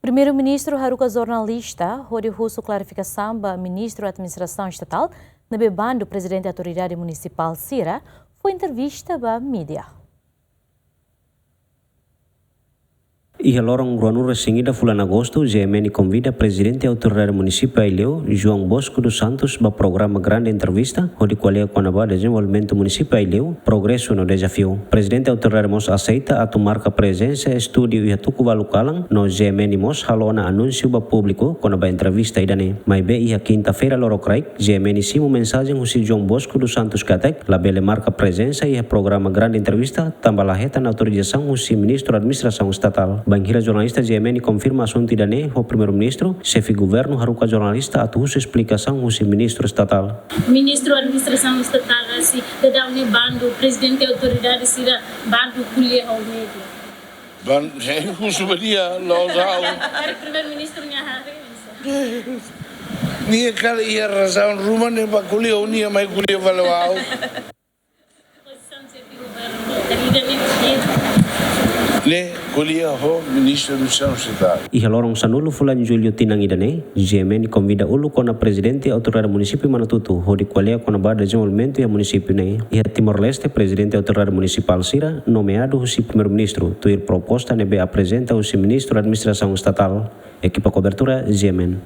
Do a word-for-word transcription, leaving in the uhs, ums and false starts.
Primeiru-Ministru haruka jornalista hodi husu klarifikasaun ba Ministru Administrasaun Estatál ne'ebé bandu Prezidente Autoridade Munisipál sira fó entrevista ba mídia. Iha loron ruanulu-resin-ida fulan Agostu, G M N konvida Prezidente Autoridade Munisípiu Aileu, João Bosco dos Santos, ba programa Grande Entrevista, hodi ko'alia kona-ba dezenvolvimentu Munisípiu Aileu, progresu no dezafiu. Prezidente Autoridade mós aseita atu marka prezensa estúdiu iha tuku ualu kalan, no G M N mós halo ona anúnsiu ba públiku kona-ba entrevista ida-ne'e. Maibé iha kinta-feira lorokraik, G M N simu mensajen husi João Bosco dos Santos katak labele marka prezensa iha programa Grande Entrevista, tanba la hetan autorizasaun husi Ministru Administrasaun Estatál. Bainhira jornalista, G M N konfirma asuntu ida-ne'e ho Primeiru-Ministru, xefe governu haruka jornalista atu husu esplikasaun husi Ministru Estatál. Ministru Administrasaun Estatál rasik daudaun ne'e bandu Prezidente Autoridade sira bandu ko'alia ho mídia. Ban, eh, husu ba nia, la'ós ha'u. Primeiru-Ministru nia haree. Nia kala iha razaun ruma ne'e ba ko'alia ho nia, mai ko'alia fali ho ha'u. Pozisaun xefe governu, ida-ne'e ko'alia. Ne'e ko'alia ho Ministru Administrasaun Estatál. Iha loron sanulu fulan Jullu tinan ida-ne'e, G M N konvida uluk ona Prezidente Autoridade Munisípiu Manatuto hodi ko'alia kona-ba dezenvolvimentu iha munisípiu ne'e. Iha Timor-Leste, Prezidente Autoridade Munisipál sira nomeadu husi Primeiru-Ministru, tuir proposta ne'ebé aprezenta husi Ministru Administrasaun Estatál. Ekipa kobertura, G M N.